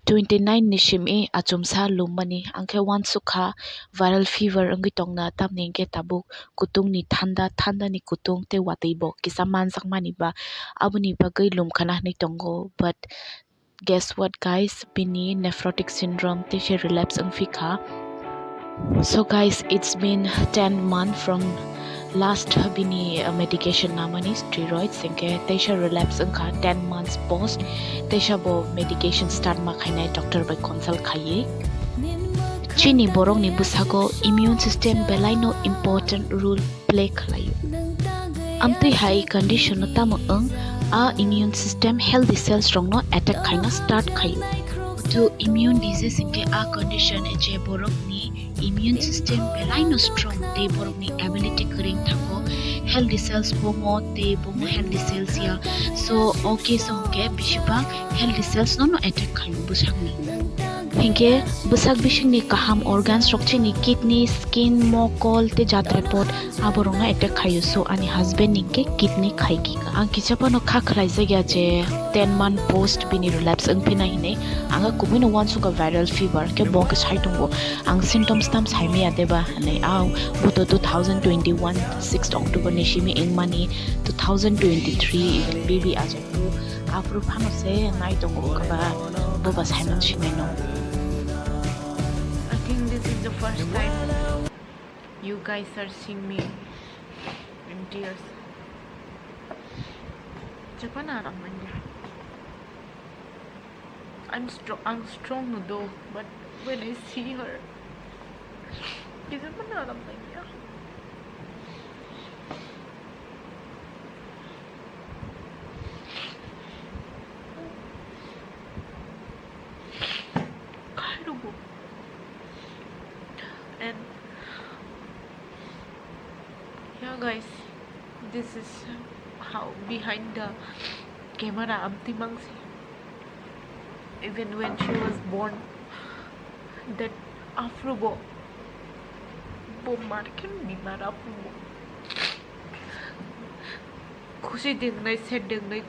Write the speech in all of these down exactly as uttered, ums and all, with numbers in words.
twenty nine ni simi achomsa lummani, ang khe uansukha viral fever wngwi tongna, tamni hwnkhe tabuk kutung ni thanda, thanda ni kutung tei watwi bo kisa manjakmani ba, aboni bagwi lumkhana hinwi tongo. But guess what, guys? Bini nephrotic syndrome tei se relapse wngphi kha. So guys, it's been ten month from last bini, uh, medication namani steroids, hingke teisa relapse wngkha ten months post, teisa bo medication start ma khainai doctor bai consult khaiwi. Chini borokni bwsago immune system belaino important role play khlaio. Amtwi hai condition no tamo wng, a immune system healthy cells rokno attack khaina start khaio. To immune disease hingke a condition je borokni immune system belaino strong tei borokni ability kwrwng thango healthy cells bomo tei bomo healthy cells ya. So o case o hingke bisibak healthy cells no no attack khaio bwsakni. Hingke bwsak bisingni kaham organs rok chini kidney, skin, mokol tei jatrepot aborokno attack khaio. So ani husband ni hingke kidney khaiki. Ang kisa phano kha khlaijak ya je ten month post bini relapse wngphinai hinwi. Ang khe kubui no uansukha viral fever, khe bo khe sai tongo. Ang symptoms tam sai maya deba hinwi. Aw, bo to two thousand twenty-one sixth October ni simi wngmani, two thousand twenty-three even baby ajak tu aphuru phano se nai tongo wngkha ba, bo ba Simon sinai no. I think this is the first time you guys are seeing me in tears. Japan aram manya. I'm strong, I'm strong though, but when I see her, it's Japan aram manya. Kairugo. And yeah, guys, this is how behind the camera amtimang si. Even when she was born, that afro bo, bo marken bimar afro bo. Khusi dengnai, sad dengnai,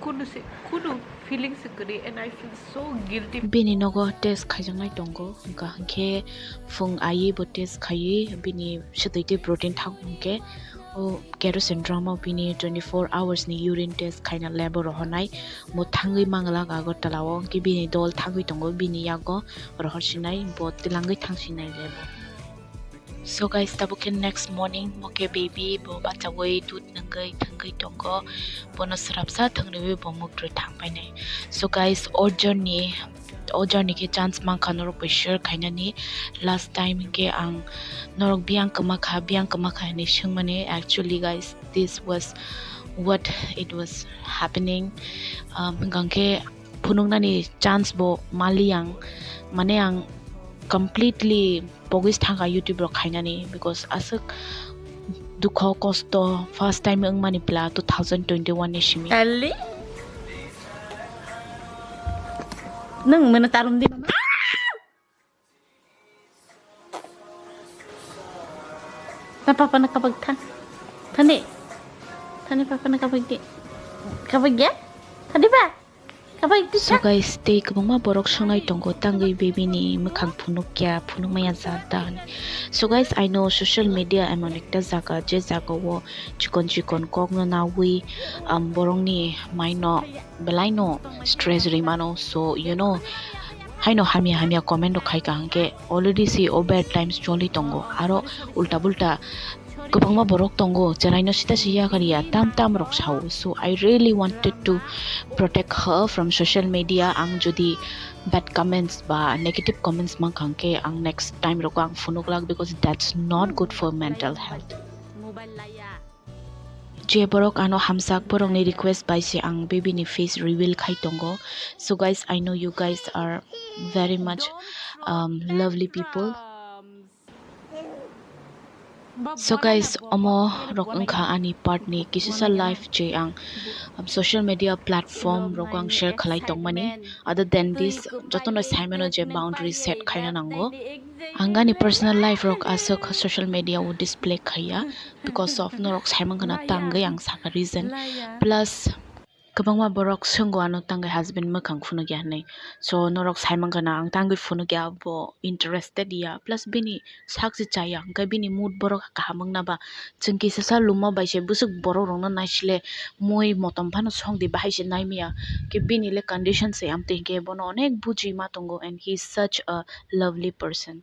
kunu se, kunu feelings se kwrwi, and I feel so guilty. Bini nogo test khaijaknai tongo, hwnkha hwnkhe phung aiwi bo test khaiwi bini swtwi tei protein thang hwnkhe o kerosene drum o bini twenty four hours ni urine test khaina lab o rohornai, bo thangwi manglak Agartala o, hwnkhe bini dol thangwi tongo bini yago rohorsinai, bo twlangwi thangsinai lab o. So guys, tabuk khe next morning, mo khe baby bo bachaui dud nungwi thwngwi tongo, bono swrapsa thwngriwi bo muktrwi thangpainai. So guys, o journey, o journey khe chance mankha norok bai share khainani. Last time khe ang norok biyang kwma kha, biyang kwma kha hinwi swngmani. Actually guys, this was what it was happening. Um, hwnkha khe phunuknani chance bo mali ang, mane ang completely pogwi thangkha YouTube rok khainani, because aswk dukho kosto first time wngmani pla two thousand twenty-one ni simi. Elli? Nwng mano tarum di mama. Ta papa na kabag tha. Thani. Thani papa na kabag di. Kabag ya? Thani ba? Kabag di. So guys, tei kwbangma borok songnai tongo, tangwi baby ni mwkhang phunuk ya, phunuk maya jat da hwnwi. So guys, I know social media emon ekta jaga, je jaga o chikon chikon kok no nawi, um, borok ni mind no belai no stress ri mano. So you know, haino hamya hamya comment rok khai kaham khe, already si o bad times choli tongo, aro ulta bulta kwbangma borok tongo, cheraino sita si yakar ya, tam tam rok sao. So I really wanted to protect her from social media. Ang jodi bad comments ba negative comments mankha hwnkhe, ang next time rogo ang phunuk lak, because that's not good for mental health. Je borok ano hamjak, borokni request bai se ang baby ni face reveal khai tongo. So guys, I know you guys are very much, um, lovely people. So guys, omo rok wngkha ani part ni kisisa life, je ang, um, social media platform rogo ang share khlai tongmani. Other than this, jotono saimano je boundary set khaina nango. Ang ani personal life rok aswk social media o display khaiya, because of norok saimang khna tangwi ang saka reason. Plus, Kwbangma borok swngo ano tangwi husband mwkhang phunukya hinwi. So norok saimankha na ang tangwi phunukya bo interested ya, plus bini sak se chaya, hwnkhe bini mood borok kaham wngna ba. Chwng kisasa luma bai se bwswk borok rokno naisile mui motom phano songdi bahai se naimaya. Khe bini le condition se amtwi hinkhe bono onek buji ma tongo and he is such a lovely person.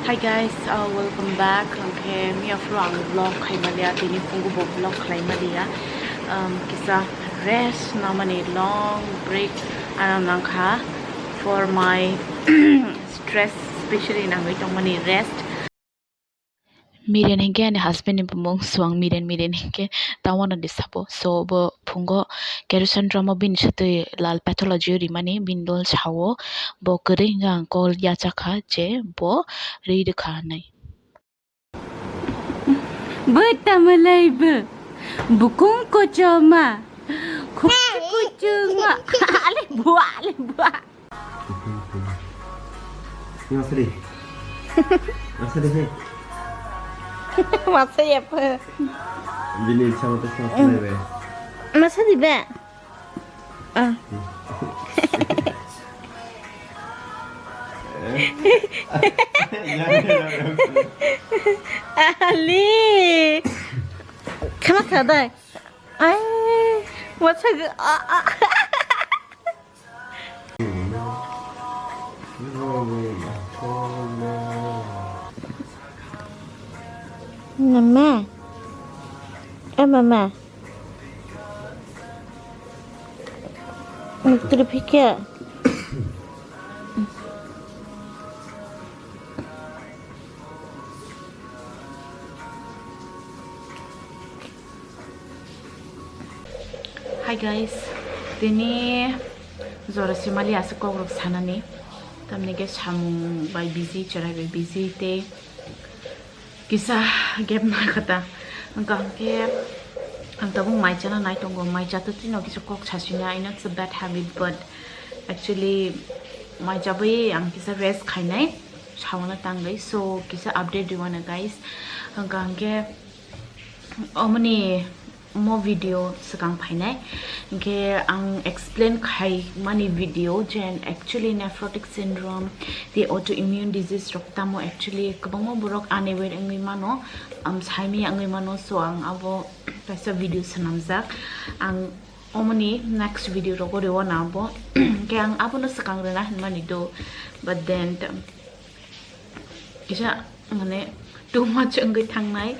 Hi guys, uh, welcome back. Hwnkhe miya phuru ang vlog khaimaliya, tini phungo bo vlog khlaimaliya. Um, kisa rest namani long break ano nangkha for my stress, especially nangwi tongmani rest. Miren hinkhe ani husband ni bumung, so ang Miren Miren hinkhe tamo no di sabo. So bo phungo kerosene drum o bini satwi lal pathology rimani bini dol sao, bo kwrwi hinkhe ang kol yachakha je bo ri rwkha hinwi. Bo tamalai bo bukung kochoma khukchu kuchungo. Ale bua, ale bua. Masadi. Masadi he. Masa ya pa. Bini sama tu sama sini be. Masadi be. Ah. Ali. Kama thadai. Ai. Masa ge. Ah, ah. Mama. Eh, mama. Mikir pikir. Hi guys, tini jora simali aswk kokrok sanani, tamni khe samung bai busy, cherai bai busy tei kisa gap nangkha ta. Wngkha hwnkhe ang tabuk mai chana nai tongo, mai chato tino kisa kok sasina, I know it's a bad habit, but actually mai chabai ang kisa rest khainai, sauna tangwi, so kisa update rwmano guys. Wngkha hwnkhe omoni mo video swkang phainai, hinkhe ang explain khaimani video je actually nephrotic syndrome, the autoimmune disease rok tamo actually kwbangma borok unaware wngwi mano, um, saimaya wngwi mano, so ang abo kaisa video swnamjak, ang omoni next video rogo rwna abo, hinkhe ang abono swkang rwna hinmani do, but then, um, kisa mane too much wngwi thangnai,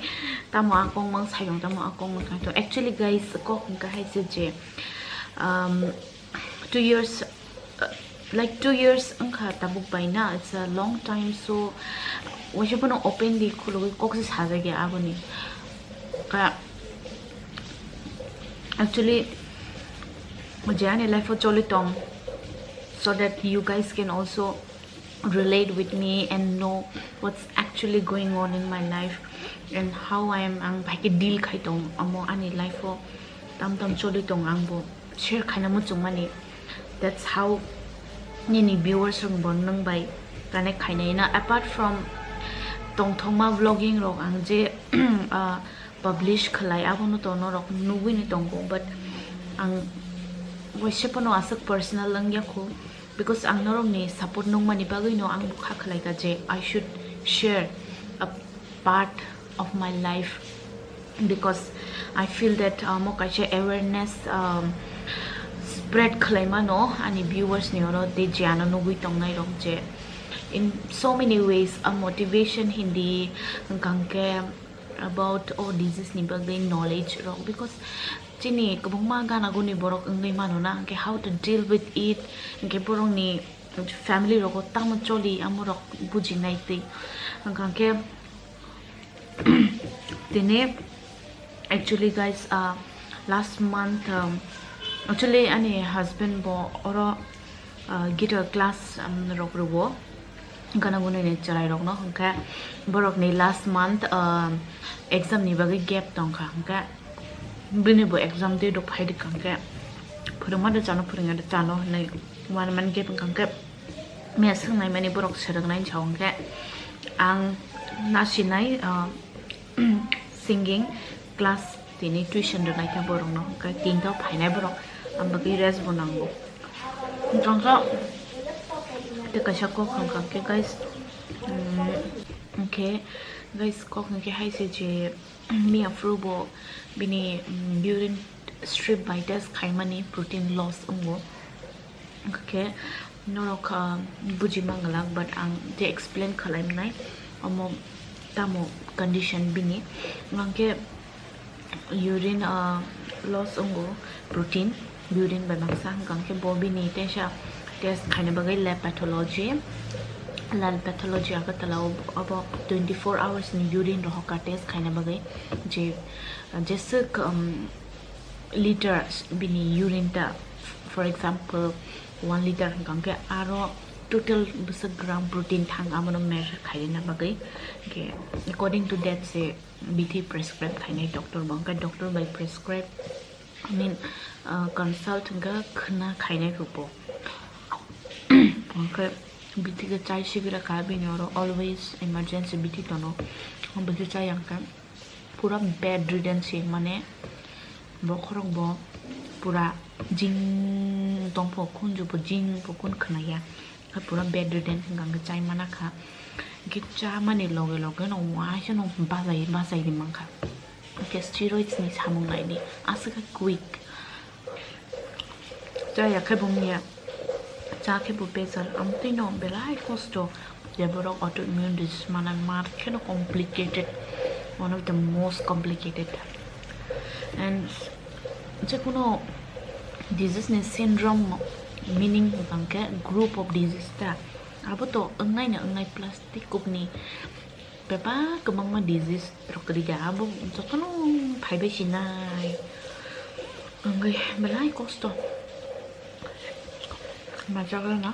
tamo akong mang sayong, tamo akong mang sayong. Actually guys, kok wngkha hai se je, um, two years, uh, like two years wngkha tabuk bai na, it's a long time, so waisa bono openly khulugwi kok se sajagya aboni. Ka actually je ani life o choli tong, so that you guys can also relate with me and know what's actually going on in my life and how I am, ang bhai khe deal khai tong omo ani life o tam tam choli tong, ang bo share khaina muchung mani. That's how nini viewers rok bo nwng bai connect khainai na. Apart from tongthokma vlogging rok ang je, ah, publish khlai, abono to norok nugwi ni tongo, but ang waisa pono aswk personal wngya kho, because ang norokni support nungmani bagwino ang bo kha khlaikha je I should share a part of my life, because I feel that, uh, mo kaisa awareness, um, spread khlaimano ani viewers ni oro tei je ano nugwi tongnai rok je in so many ways a motivation hindi, hwnkha hwnkhe about o disease ni bagwi knowledge rok, because chini kwbangma gana guni borok wngwi mano na, hwnkhe how to deal with it, hwnkhe borokni family rogo tamo choli amo rok bujinai twi, hwnkha hwnkhe tini actually guys, uh, last month, um, actually ani husband bo oro, uh, guitar class, um, rok rwo. Gana guni ni chwrai rok no hwnkhe borok ni last month, ah, exam ni bagwi gap tongkha, hwnkhe bini bo exam date rok phai rwkha, hwnkhe phwrwngma de chano, phwrwngya de chano hinwi one month gap wngkha, hwnkhe mia swngnai mani borok swrwng nai sa, hwnkhe ang nasinai, ah, singing class Tini tuition rwnai khe borokno, hwnkhe tinta phainai borok, ang bagwi rest bo nango. Hwnkhe tei kaisa kok hwnkha khe, guys, mm, hwnkhe, guys, kok hwnkhe hai se je miya phuru bo bini, mm, urine strip by test khaimani protein loss wngo. Hwnkhe norok, ah, buji manglak, but ang je explain khlai mwnai omo tamo condition bini. Hwnkhe urine, ah, loss wngo, protein, urine bai baksa, hwnkhe bo bini teisa test khaina bagwi lab pathology, lab pathology Agartala o, obo twenty four hours ni urine rohorkha test khaina bagwi, je, jeswk, um, liter bini urine ta, for example, one liter hwnkha hwnkhe aro total bwswk gram protein thang, abono measure khaina bagwi. Hwnkhe according to that se bithi prescribe khainai doctor bo, hwnkhe doctor bai prescribe, I mean, uh, consult hwnkhe khna khainai khe bo. Hwnkhe bithi khe chai sigra kha, bini oro always emergency bithi tono, bithi chai hwnkhe. Pura bedridden se, mane bokhorok bo pura jing tongpho, khunju bo jing bo khun khwnaya, pura bedridden hwnkha hwnkhe chai mana kha, hwnkhe chamani loge loge no waisa no bajai bajai ri mankha, hwnkhe steroids ni samung naidi aswk khe quick. Chaya khe bo wngya, cha khe bo bejal, amtwino belai kosto. Je borok autoimmune disease manai mar kheno complicated, one of the most complicated. And je kono disease ni syndrome meaning hwnkha khe group of disease ta, abo to wngnai na wngnai plastic kuk ni bebak kwbangma disease rok kwrwi da, abo jotono phaibai sinai. Wngwi belai kosto. Majagra na.